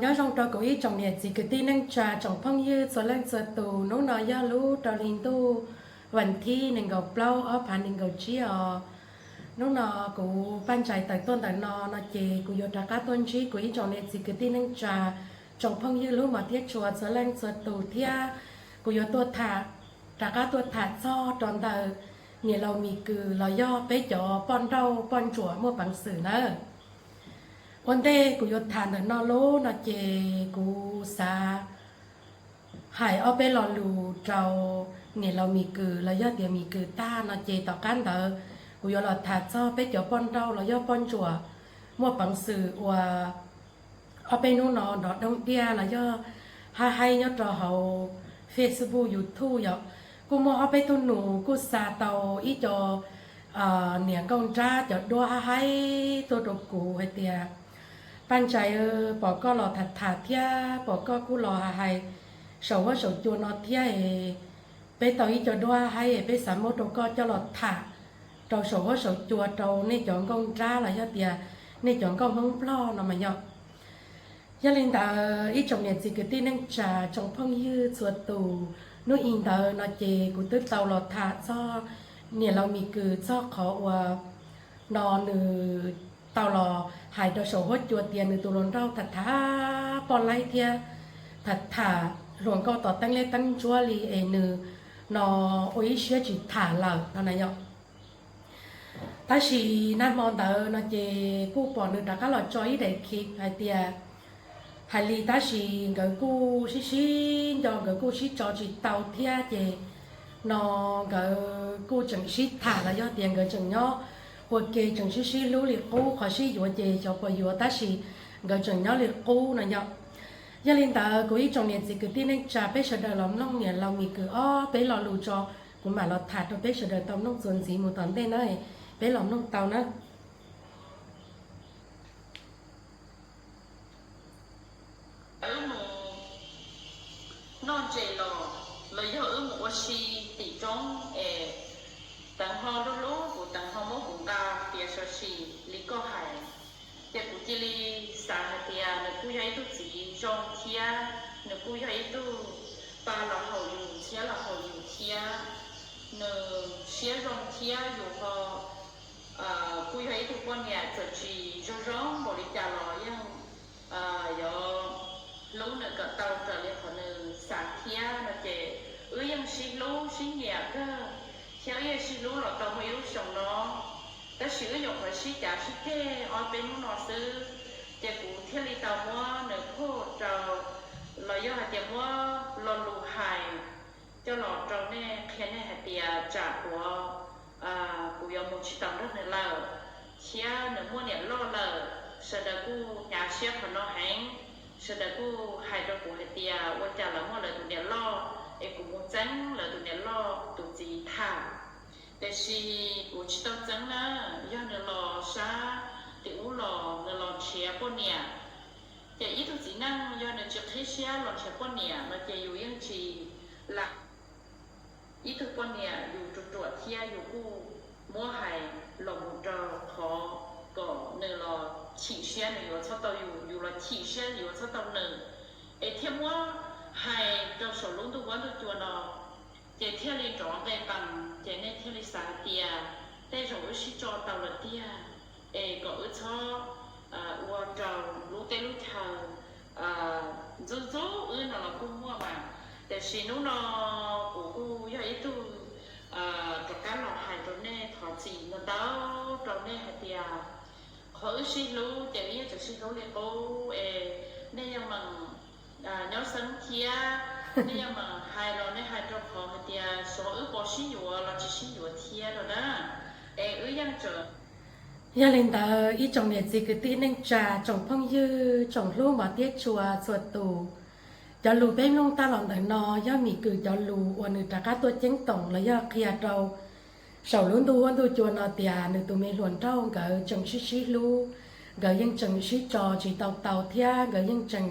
Nyob zoo rau kuv ib tsoom niam txiv kwv tij neej tsa tsoom phooj ywg txhua leej txhua tus, hnub no yog lub rau hli ntuj vas thib nees nkaum plaub ob phav nees nkaum tsib os. Hnub no kuv Paj Ntsais tawm tuaj ntawm no no ces kuv yuav rov qab tuaj ntsib kuv ib tsoom niam txiv kwv tij neej tsa tsoom phooj ywg hlub mos thiab tshua txhua leej txhua tus thiab kuv yuav tuaj tham, rov qab tuaj tham txog rau ntawm niam laus Mis Kws los yog peb cov poj nrauj poj ntsuam muaj peev xwm nawb. Ua ntej kuv yuav tham ntawm no lub no ces kuv xav hais ob peb lo lus rau niam laus Mis Kws los yog tias Mis Kws tag no ces tom qab ntawd kuv yuav los tham txog peb cov poj nrauj los yog poj ntsuam muaj peev xwm uas ob peb hnub no nrov doog diaj los yog haib haib nyob rau hauv Facebook, YouTube yom. Kuj muaj ob peb tug nus kuj xa tau ib co niam nkauj nrab cov duab haib haib tuaj rau kuv hais tias, Paj Ntsais, pom koj los tham tham thiab pom koj kuj los hais hais saum huab saum cua no thiab es peb tau ib co duab haib es peb xav muab rau koj coj los tham rau saum huab saum cua rau nej cov nkauj nrab los yog tias nej cov nkauj Hmoob Nplog no mas yog. Yog li ntawd ib tsoom niam txiv kwv tij neej tsa tsoom phooj ywg txhua tus, hnub i ntawd no ces kuv twb tau los tham txog niam laus Mis Kws txog qhov uas no nws tau los hais rau saum huab cua tias nws tus hluas nraug tham tham poj laib thiab tham tham hluas nkauj tom teeb liab teeb ntsuab li es nws no ua ib siab tsis tham lawm no na yom. Tab sis nag hmo ntawd no ces kuj pom nws rov qab los tso ib daim khiv hais tias, hais li tab sis nkawd kuj sib sib nco, nkawd kuj sib tso tsis tau thiab ces no nkawd kuj tseem sib tham los yog tias nkawd tseem nyob ua ke tseem sib sib hlub li qub, qhov sib yuav ces xyov puas yuav tab sis nkawd tseem nyob li qub no yom. Yog li ntawd kuv ib tsoom niam txiv kwv tij neej tsa peb sawv daws los mloog niam laus Mis Kws ob peb lo lus tso, kuv mam los tham rau peb sawv daws tau mloog txuas ntxiv mus tom ntej na, peb los mloog tau na. Wb mus noj ntses los, los yog wb mus ua si tim roob es Teev ho lub lub kuv Teev ho muab kuv nqa tias so si li koj hais, ces kuv cia li xav hais tias nws kuj yog ib tug txiv zoo thiab nws kuj yog ib tug pa los haum yus, ntxhiab los haum yus thiab, nws siab zoo thiab yus ho kuj yog ib tug poj niam txawm tsis zoo zoo npaum li cas los yeej yuav hlub nws kom tau raws li qhov nws xav thiab no ces wb yeej sib hlub sib nyiam kawg thiab wb yeej sib hlub los tau muaj ib lub xyoo no. Tab sis wb nyuam qhuav sib cav sib ceg ob peb hnub no xwb, ces kuv thiaj li tau muab nws phoj rau los yog hais tias muab lo lus hais coj los rau nej qhia nej hais tias tsam kuv, kuv yuav mus tsis tau nrog nws lawm, thiab nws muaj niam loj lawm. Sawv daws kuj hnyav siab qhov no heev, sawv daws kuj hais rau kuv hais tias ua cas lawv muaj lawv tus niam loj es kuv mus txeeb lawv tus niam loj tus txiv tham. Tiam sis kuv tsis tau txeeb na, yog nws los sab tim ub los nws los nrhiav poj niam. Ces ib tug txiv neej yog nws tsis qhib siab los nrhiav poj niam no ces yus yeej tsis lam. Ib tug poj niam yus ruam ruam thiab yus kuj muab hais los mus rau qhov kom nws los chim siab nws yuav txhob tau yus, yus los chim siab yuav txhob tau nws, es thiaj muab hais rau saum lub ntuj huab ntuj cua no. Ces thiaj li nrov nqe pees, ces nej thiaj li xav hais tias tej zaum wb sib tso tau lawm tiag, es kom wb txhob ua rau lub teb lub chaw ntxub ntxub wb no los kuj muaj mas. Tiam sis hnub no kuv kuj yog ib tug rov qab los hais rau nej thov txim ntau ntau rau nej hais tias qhov wb sib hlub ces wb yeej tseem sib hlub li qub es nej yeej meem nyob xeeb thiab, nej yeej meem hais los nej hais rau qhov hais tias xyov wb puas sib yuav los tsis sib yuav thiab rau na, es wb yeej tseem. Yog li ntawd ib tsoom niam txiv kwv tij neej tsa tsoom phooj ywg tsoom hlub mos thiab tshua txhua tus, cov lus peb mloog tag los ntawm no yog Mis Kws cov lus uas nws rov qab tuaj ceeb toom los yog qhia rau saum lub ntuj huab ntuj cua no tias nws tus me hluas nraug nkawd tseem sib sib hlub, nkawd yeej tseem sib tso tsis tau tau thiab nkawd yeej tseem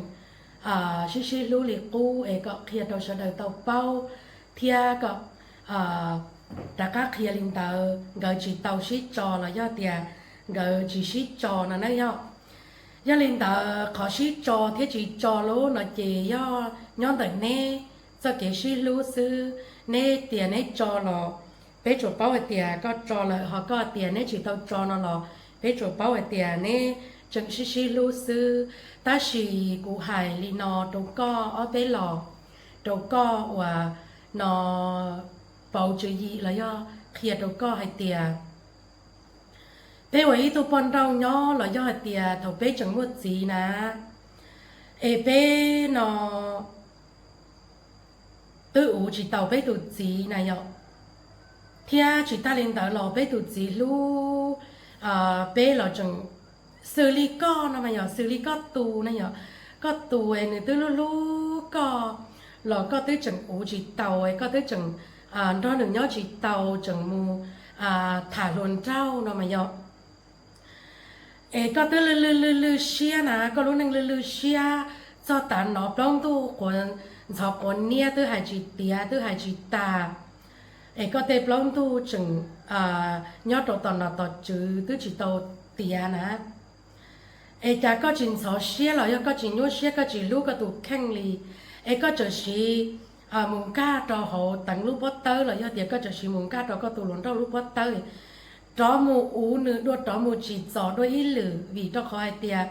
sib sib hlub li qub es kom qhia rau sawv daws tau paub thiab kom rov qab qhia li ntawd nkawd tsis tau sib tso los yog tias nkawd tsis sib tso no na yog. Yog li ntawd qhov sib tso thiab tsis tso lub no ces yog nyob ntawm neb txoj kev sib hlub xwb. Neb tias neb tso los peb tsuas paub hais tias koj tso lawm, ho koj tias neb tsis tau tso no los peb tsuas paub hais tias neb tseem sib sib hlub xwb. Tab sis kuv hais li no rau koj ob peb los, rau koj uas no pauv tswv yim los yog qhia rau koj hais tias peb ua ib tug poj nrauj nyob los yog hais tias thaum peb tseem muaj txiv na, es peb no twb uv tsis tau peb tus txiv na yom. Thiab tsis tas li ntawd los peb tus txiv hlub peb los tseem xws li koj no mas yog xws li koj tus na yom. Koj tus es nws twb hlub hlub koj los koj twb tseem uv tsis tau es koj twb tseem nrog nws nyob tsis tau, tseem mus tham hluas nraug no mas yog. Es koj twb lwj lwj lwj lwj siab na, koj lub neej lwj lwj siab txog tav no plaub ntug quav ntxhov quav niab twb hais tsis tiav twb hais tsis tas. Es koj tej plaub ntug tseem nyob rau tom nom tom tswv twb tsis tau tiav na. Es cas koj tsis ntxhov siab los yog koj tsis nyuaj siab, koj tsis hlub koj tus kheej li, es koj txawm siv mus nkag rau hauv teev lub pob tawb los yog tias koj txawm siv mus nkag rau koj tus hluas nraug lub pob tawb, rov mus uv nws dua, rov mus tsim txom dua ib lwm, vim rau qhov hais tias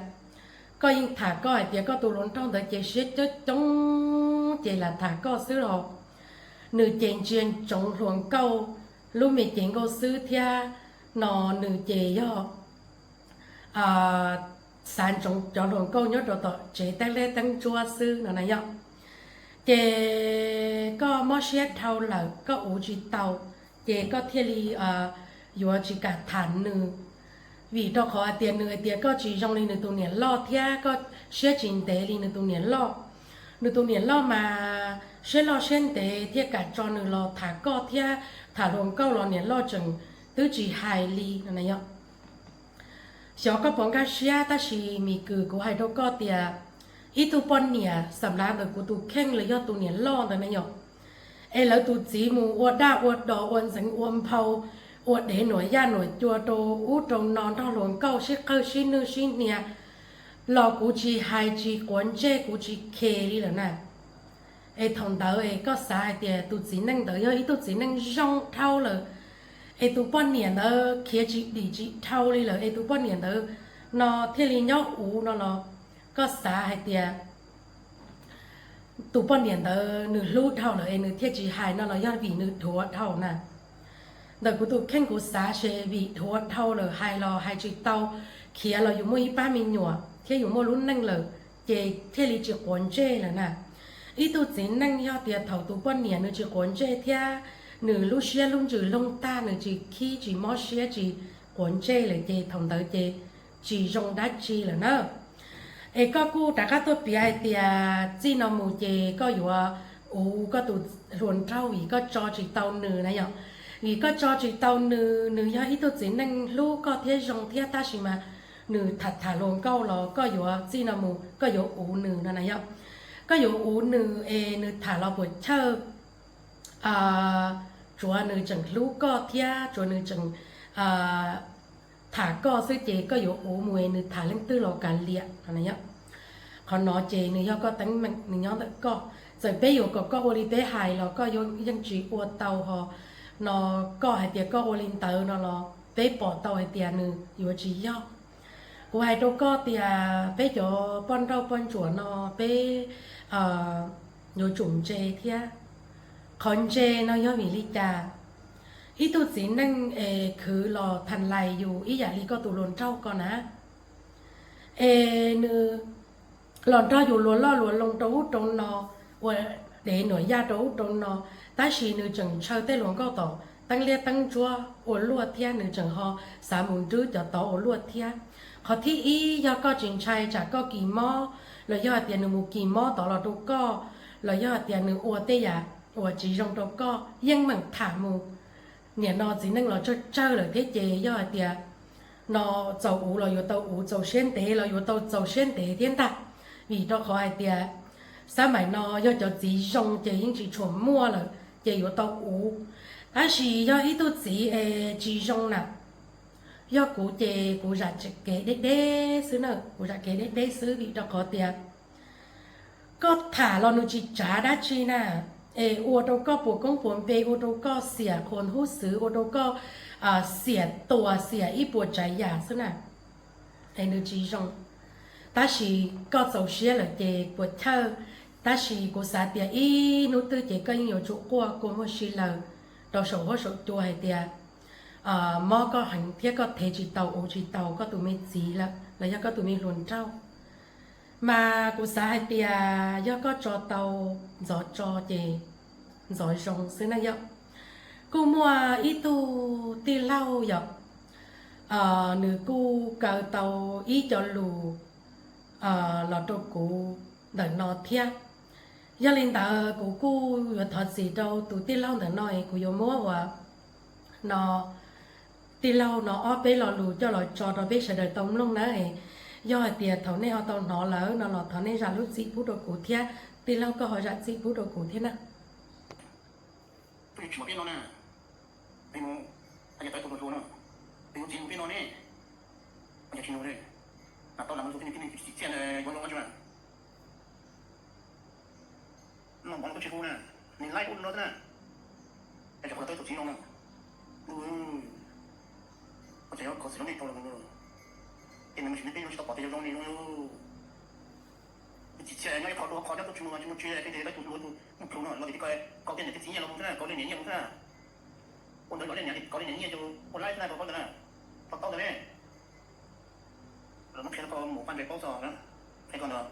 koj yeej tham koj hais tias koj tus hluas nraug ntawd ces siab coob coob ces lam tham koj xwb los nws ces ntsia ntsoov hluas nkauj lub me cev nkauj xwb thiab no nws ces yog xav ntsoov cov hluas nkauj nyob rau tom tsev teeb liab teeb ntsuab xwb no na yom. Ces koj mob siab dhau lawm koj uv tsis tau, ces koj thiaj li yuav tsis kam tham nws, vim rau qhov hais tias nws hais tias koj tsis zoo li nws tus niam loj thiab koj siab tsis ntev li nws tus niam loj. Nws tus niam loj mas siab loj siab ntev thiaj kam tso nws los tham koj thiab tham hluas nkauj los niam loj tseem twb tsis hais li no na yom. Xyov koj puas nkag siab tab sis Mim Kws kuv hais rau koj tias ib tug poj niam xam lav ntawm kuv tus kheej los yog tus niam loj ntawd na yom, es lawv tus txiv mus ua daj ua dos ua ntxeev ua nphau, ua dev nuam yaj nuam cua rau ub rau no nrog hluas nkauj sib qawg sib nwj sib hnia los kuv tsis hais tsis quav ntsej kuv tsis khe li lawm na. Es thaum ntawd es koj xav hais tias tus txiv neej ntawd yog ib tug txiv neej zoo dhau lawm, es tus poj niam ntawd khiav tsis dim tsis dhau li lawm es tus poj niam ntawd no thiaj li nyob uv no los koj xav hais tias tus poj niam ntawd nws hlub dhau lawm es nws thiaj tsis hais no los yog vim nws dhuav dhau na. Ntawm kuv tus kheej kuv xav ces vim dhuav dhau lawm hais los hais tsis tau, khiav los yus muaj ib pab me nyuam thiab yus muaj lub neej lawm, ces thiaj li tsis quav ntsej lawm na. Ib tug txiv neej yog tias thaum tus poj niam nws tsis quav ntsej thiab nws lub siab lub ntsws loog tag nws tsis khib tsis mob siab tsis quav ntsej lawm ces thaum ntawd ces tsis zoo dab tsi lawm na. Es koj kuj rov qab tuaj piav hais tias txij no mus ces koj yuav uv koj tus hluas nraug vim koj tso tsis tau nws na yom. Vim koj tso tsis tau nws, nws yog ib tug txiv neej hlub koj thiab zoo thiab tab sis mas nws tham tham hluas nkauj los koj yuav txij no mus koj yuav uv nws no na yom. Koj yuav uv nws es nws tham los puas chawj, tsuav nws tseem hlub koj thiab tsuav nws tseem tham koj xwb ces koj yuav uv mus es nws tham leej twg los kav liam no na yom. Qhov no ces nws yog koj teeb meem nws nyob ntawm koj, txawm peb yuav kom koj ua li peb hais los koj yeej tsis ua tau ho no, koj hais tias koj ua li ntawd no los peb pom tau hais tias nws yuav tsis yog. Kuv hais rau koj tias peb cov poj nrauj poj ntsuam no peb yuav tsum ntse thiab. Qhov ntse no yog vim li cas? Ib tug txiv neej es khwv los tham lais yus ib yam li koj tus hluas nraug ko na, es nws los nrog yus luag loj luag loo rau ub rau no, ua dev nuam yaj rau ub rau no, tab sis nws tseem ntshaw tej hluas nkauj tom teeb liab teeb ntsuab ua luaj thiab nws tseem ho xav mus nrwb cov tod ua luaj thiab. Qhov thib ib, yog koj tsis ntshai tsam koj kis mob los yog hais tias nws mus kis mob tod los rau koj, los yog hais tias nws ua tej yam uas tsis zoo rau koj, yeej meem tham mus. Nim no txiv neej los tsawg tsawg lawm thiab ces yog hais tias no txaus uv los yuav tau uv, txaus siab ntev los yuav tau txaus siab ntev thiab ntag. Vim rau qhov hais tias xab maim no yog cov txiv zoo ces yeej tsis tshua muaj lawm ces yuav tau uv. Tab sis yog ib tug txiv es tsis zoo na, Yog kuv ces kuv zam kev deb deb xwb na, kuv zam kev deb deb xwb vim rau qhov tias koj tham los nws tsis tsav dab tsi na, es ua rau koj puas koob puas npe, ua rau koj xiam qhuas hub xwv, ua rau koj xiam tuas xiam ib puas tsav yam xwb na, es nws tsis zoo. Tab sis koj txaus siab lawm ces puas chawj, tab sis kuv xav tias ib hnub twg ces koj yeej yuav tsum quaj kua muag si lawm rau saum huab saum cua hais tias mob koj heev thiab koj thev tsis tau ua tsis tau koj tus me txiv lawm los yog koj tus me hluas nraug. Mas kuv xav hais tias yog koj tso tau ntxov tso ces ntxov zoo xwb na yom. Kuj muaj ib tug tij laug yom, nws kuj kaw tau ib co lus los rau kuv ntawm no thiab. Yog li ntawd kuv kuj yuav thov txim rau tus tij laug ntawm no es kuv yuav muab uas no tij laug no ob peb lo lus coj los tso rau peb sawv daws tau mloog nawb. Yog hais tias thaum nej ho tau hnov lawm no los thov nej zam lub txim pub rau kuv thiab, tij laug koj ho zam txim pub rau kuv thiab na. Peb yuav tsis mus peb no na, peb mus, yog tau tus hluas hluas no, peb yuav tsis mus peb no ne, yog tsis mus, tau lam tus tij tij txiaj yuav zoo na. No mov no twb tsis hu na, nws laib ub no na, es tseem qhov tau tus txiv no na, ua tseem yog kho xwm zoo nej tau los, ces nws mus sim neej peb yuav tsis tau pom tias yog zoo li no. Tsis txia nyob ib qho dua qho nyob tuaj tsis mus tsis mus tsis tej tus hluas tus mus plhus no los tias koj tias niam tej txiv nyiaj los mus xwb na, kov li niam nyiaj mus xwb na. Ua ntawd los li niam kov li niam nyiaj ces ua laib xwb na, koj paub ntawd na, paub tau ne. Los muab qhia rau koj mus paj ntsais paub txog, qhia koj ntawd.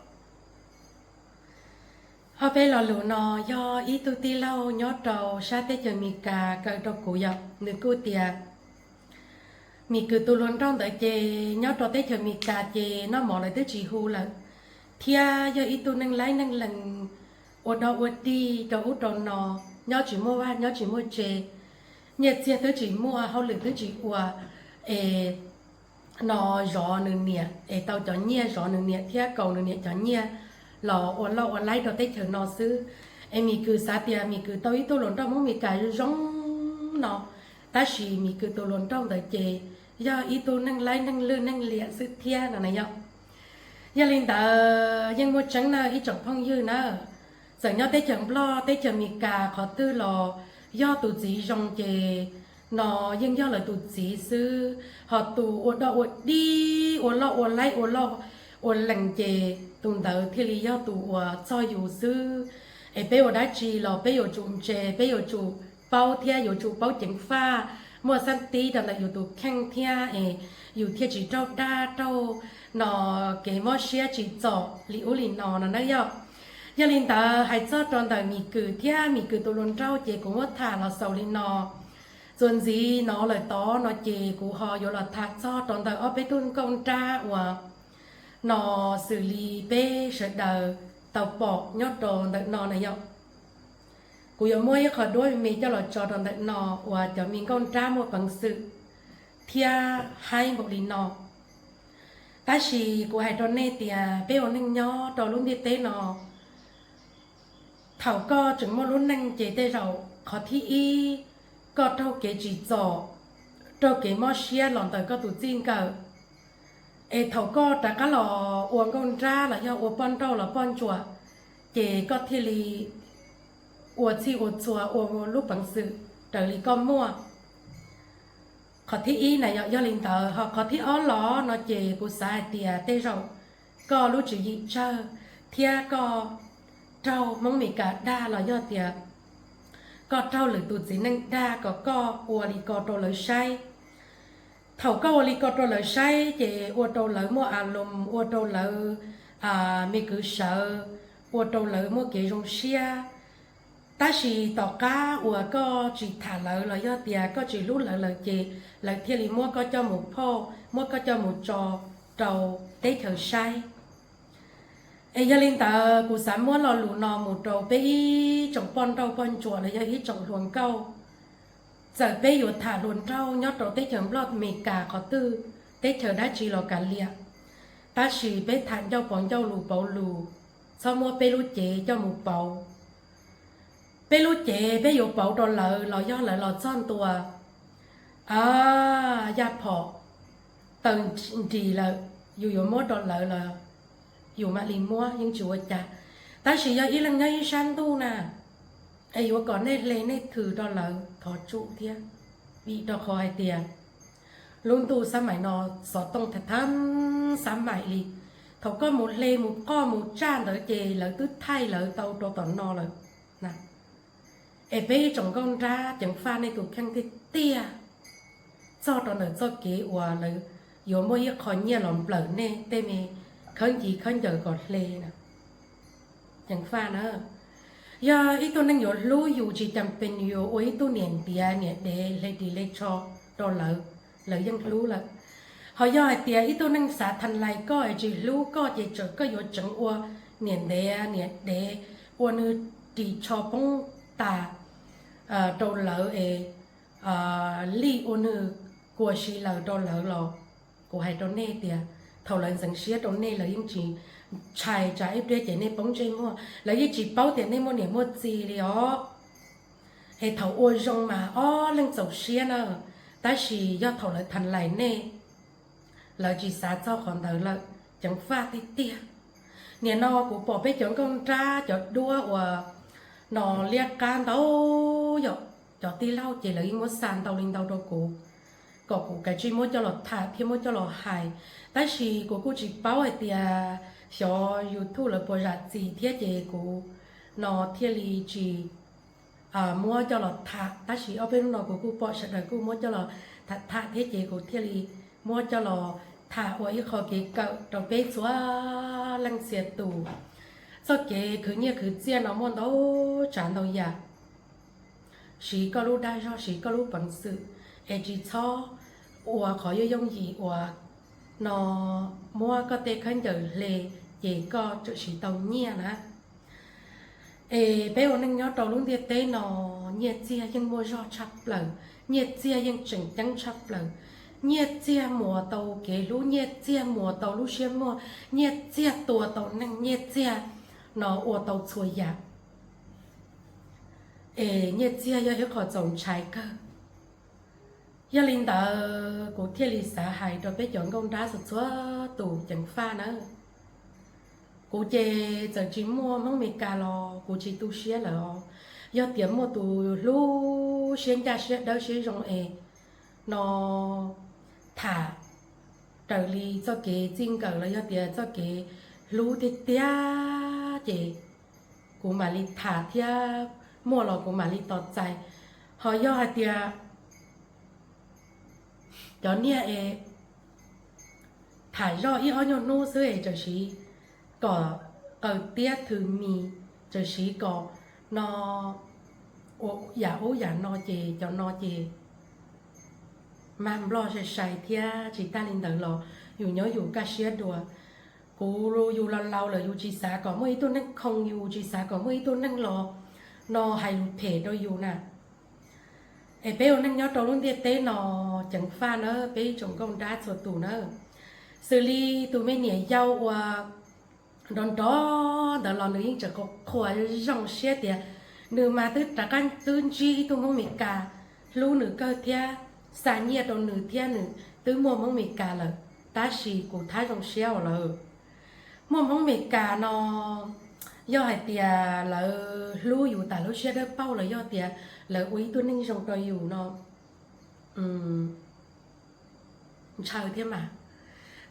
Ob peb lo lus no yog ib tug tij laug nyob rau sab teb chaws Amelikas kaw rau kuv yom, nws kuj tias Mim Kws tus hluas nraug ntawd ces nyob rau teb chaws Amelikas ces noj mov lawv twb tsis hu lawm, thiab yog ib tug neeg laib neeg lees ua dog ua dig rau ub rau no, nyob tsis muaj vaj nyob tsis muaj tse, nyiaj txiag twb tsis muaj hauj lwm twb tsis ua, es no zov nws niam es tau cov nyiaj, zov nws niam thiab kaus nws niam cov nyiaj los ua loj ua laib rau teb chaws no xwb. Es Mim Kws xav tias Mim Kws tau ib tug hluas nraug Hmoob Amelikas zoo no, tab sis Mim Kws tus hluas nraug ntawd ces yog ib tug neeg laib neeg lwj neeg liam xwb thiab no na yom. Yog li ntawd yeej muaj tseeb na ib tsoom phooj ywg na, txawm nyob teb chaws Nplog teb chaws Amelikas qhov twg los yog tus txiv zoo ces no yeej yog lawv tus txiv xwb, ho tus ua dog ua dig ua loj ua laib ua loj ua lees ces tus ntawd thiaj li yog tus uas txog yus xwb. Es peb ua dab tsi los peb yuav tsum ntse, peb yuav tsum paub thiab yuav tsum paub ceev faj, muaj xab tib rau ntawm yus tus kheej thiab es yus thiaj tsis raug dag raug no kev mob siab tsim txom li ub li no no na yom. Yog li ntawd hais txog rau ntawm Mim Kws thiab Mim Kws tus hluas nraug ces kuv muab tham los xaus li no. Txuas ntxiv no lawm tod no ces kuv ho yuav los tham txog rau ntawm ob peb tug nkauj nrab uas no xws li peb sawv daws tau pom nyob rau ntawm no na yom. Kuv yuav muab ib qho duab me me coj los tso rau ntawm no uas cov me nkauj nrab muaj peev xwm thiab haib npaum li no. Tab sis kuv hais rau nej tias peb ua neej nyob rau lub ntiaj teb no, thaum koj tseem muaj lub neej ces tej zaum qhov thib ib koj raug kev tsim txom, raug kev mob siab los ntawm koj tus txij nkawm. Es thaum koj rov qab los ua nkauj nrab los yog ua poj nrauj los poj ntsuam, ces koj thiaj li ua txhij ua txhua ua lub peev xwm raws li koj muaj. Qhov thib ib na yog, yog li ntawd ho qhov thib ob los no ces kuv xav hais tias tej zaum koj lub tswv yim tsawg thiab koj raug Hmoob Meskas dag los yog tias koj raug lwm tus txiv neej dag kom koj ua li ko rau lawv saib. Thaum koj ua li ko rau lawv saib ces ua rau lawv muaj a loos, ua rau lawv me kwv sawv, ua rau lawv muaj kev zoo siab. Tab sis tom qab uas koj tsis tham lawv los yog tias koj tsis hlub lawv lawm ces lawv thiaj li muab koj coj mus phoj, muab koj coj mus tso rau teb chaws saib. Es yog li ntawd kuv xav muab lo lus no mus rau peb ib tsoom poj nrauj poj ntsuam los yog ib tsoom hluas nkauj. Txawm peb yuav tham hluas nraug nyob rau teb chaws Nplog, Meskas, qhov twg, teb chaws dab tsi los kav liam, tab sis peb tham ncauj pauv ncauj lus pauv lus, txhob muab peb lub cev coj mus pauv. Peb lub cev peb yuav pauv rau lawv los yog lawv los txog ntua, a, yaj phom taws nris lawm, yus yuav muab rau lawv los yus mam li muab yeej tsis ua cas. Tab sis yog ib leeg nyob ib sab ntuj na, es yuav kom nej hle nej thwm rau lawv thov tsum thiab, vim rau qhov hais tias lub ntuj xab maim no xov tooj tham thab xab maim li. Thaum koj mus hle mus qoj mus tsaj ntawd ces lawv twb thaij lawv tau rau tom no lawm. Es peb ib tsoom nkauj nrab ceev faj nej tus kheej tiag tiag txog rau ntawm txoj kev uas lawv yuav muaj ib qho nyiaj los nplawm nej tej me khawb ncig khawb ncaws kom hle na. Ceev faj na, yog ib tug neeg yuav hlub yus tsis cas pes yuav ua ib tug niam ntiav niam dev hle ris hle tsho rau lawv, lawv yeej hlub lawm. Ho yog hais tias ib tug neeg xav tha lais koj es tsis hlub koj ces txawm koj yuav tseev ua niam ntiav niam dev, ua nws ris tsho poob tas rau lawv es lij ua nws kua si lawm rau lawv los, kuv hais rau nej tias thaum lawv ntxeev siab rau nej lawv yeej tsis ntshai tsam ib pliag ces nej poob ntsej muag, lawv yeej tsis paub tias nej muaj niam muaj txiv li os. Es thaum ua zoo mas ob leeg txaus siab na, tab sis yog thaum lawv tha lais nej, lawv tsis xav txog qhov ntawd lawm, ceev faj tiag tiag. Nim no kuv pom peb cov nkauj nrab cov duab uas no liab qab ntau yom, cov tij laug ces lawv yeej muab xa ntau li ntau rau kuv, kom kuv kav tsij muab coj los tham thiab muab coj los hais. Tab sis kuv kuj tsis paub hais tias xyov YouTube lawv puas zam txim thiab ces kuv no thiaj li tsis muab coj los tham. Tab sis ob peb hnub no kuv kuj pom sawv daws kuj muab coj los tham tham thiab ces kuv thiaj li muab coj los tham ua ib qho kev kawm rau peb txhua leej txhia tus. Txoj kev khwv nyiaj khwv txiaj no muaj ntau tsav ntau yam. Siv koj lub dag zog, siv koj lub peev xwm, es tsis txhob ua qhov yooj yooj yim uas no muab koj tej khaub ncaws hle ces koj tseem siv tau nyiaj na. Es peb ua neej nyob rau lub ntiaj teb no, nyiaj txiag yeej muaj zog tshaj plaws, nyiaj txiag yeej tseem ceeb tshaj plaws. Nyiaj txiag muas tau kev hlub, nyiaj txiag muas tau lub siab muag, nyiaj txiag tua tau neeg, nyiaj txiag no ua tau txhua yam. Es nyiaj txiag yog ib qho txaus ntshai kawg. Yog li ntawd kuv thiaj li xav hais rau peb cov nkauj nrab txhua txhua tus ceev faj nawb. Kuv ces txawm tsis muaj Hmoob Mes Kas los kuv tsis tu siab lawm os. Yog tias muaj tus hlub siab ncaj siab dawb siab zoo es no tham raws li txoj kev txij nkawm los yog tias txoj kev hlub tiag tiag ces kuv mam li tham thiab, muaj los kuv mam li tos txais. Ho yog hais tias cov niag es tham zoj ib ob nyuag hnub xwb es txawm siv kom qaws tiab thws mis, txawm siv kom no ua yam ub yam no ces cov no ces mag nplog sai sai thiab. Tsis tag li ntawd los yus nyob yus kaj siab dua. Kuv yus laus laus lawm yus tsis xav kom muaj ib tug neeg khoo yus, tsis xav kom muaj ib tug neeg los no hais lus phem rau yus na. Es peb ua neej nyob rau lub ntiaj teb no ceev faj na peb ib tsoom nkauj nrab txhua tus na. Xws li tus me niam yau uas nrov nrov ntawd los nws yeej tseem qhuas qhuas zoo siab tias nws mas twb rov qab twb ntsib ib tug Hmoob Mes Kas hlub nws kawg thiab xa nyiaj rau nws thiab nws twb muaj Hmoob Mes Kas lawm. Tab sis kuv thab zoo siab ua lawm. Muaj Hmoob Mes Kas no yog hais tias lawv hlub yus tas lub siab dawb paug los yog tias lawv ua ib tug neeg zoo rau yus no ntshaw thiab mas.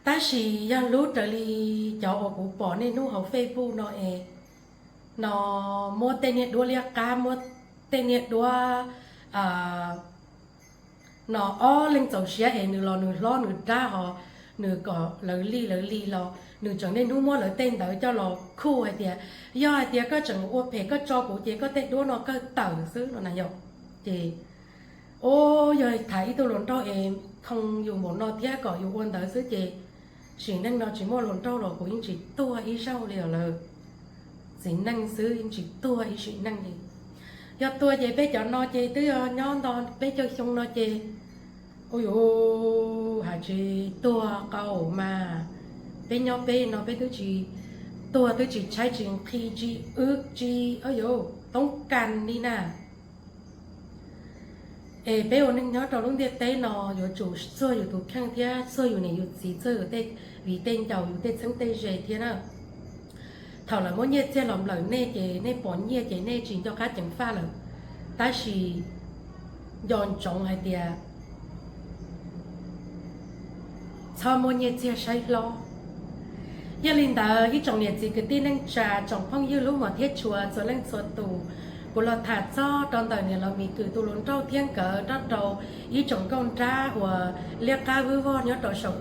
Tab sis yog hlub raws li cov uas kuv pom niaj hnub hauv Facebook no es no muab tej niag duab liab qab, muab tej niag duab no ob leeg txaus siab es nws los nws hlob nws dab ho nws kom lawv li lawv li los nws tseem niaj hnub muab lawv tej ntawd coj los khuj hais tias yog hais tias koj tseem ua phem koj tso kuv ces koj tej duab no kawg tawm xwb no na yom. Ces o, yog tham ib tug hluas nraug es khoo yus npaum no thiab kom yus ua ntawd xwb ces sim neej no tsis muaj hluas nraug los kuv yeej tsis tuag ib zaug li os lawm. Txiv neej xwb yeej tsis tuag ib sim neej li. Yog tuag ces peb cov no ces twb yog nyob nto peb caug xyoo no ces u yus hais tsis tuag qau mas peb nyob peb no peb twb tsis tuag twb tsis tshaib tsis nqhis tsis wb tsis u yus toob kas li na. Es peb ua neej nyob rau lub ntiaj teb no yuav tsum txuag yus tus kheej thiab txuag yus niam yus txiv, txuag yus tej viv tej ncaus, yus tej txheeb tej ze thiab na. Thaum lawv muab nyiaj txiag los nplawm nej ces nej pom nyiaj ces nej tsis nco qab ceev faj lawm. Tab sis nco ntsoov hais tias txhob muab nyiaj txiag saib hlob. Yog li ntawd ib tsoom niam txiv kwv tij neej tsa, tsoom phooj ywg lub mos thiab tshua txhua leej txhua tus, kuv los tham txog rau ntawm niam laus Mis Kws tus hluas nraug thiab nkawd nrog rau ib tsoom nkauj nrab uas liab qab vwb vog nyob rau saum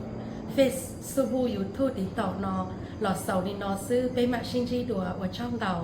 Facebook, YouTube, TikTok no los xaus li no xwb, peb mam sib ntsib dua, ua tsaug ntau.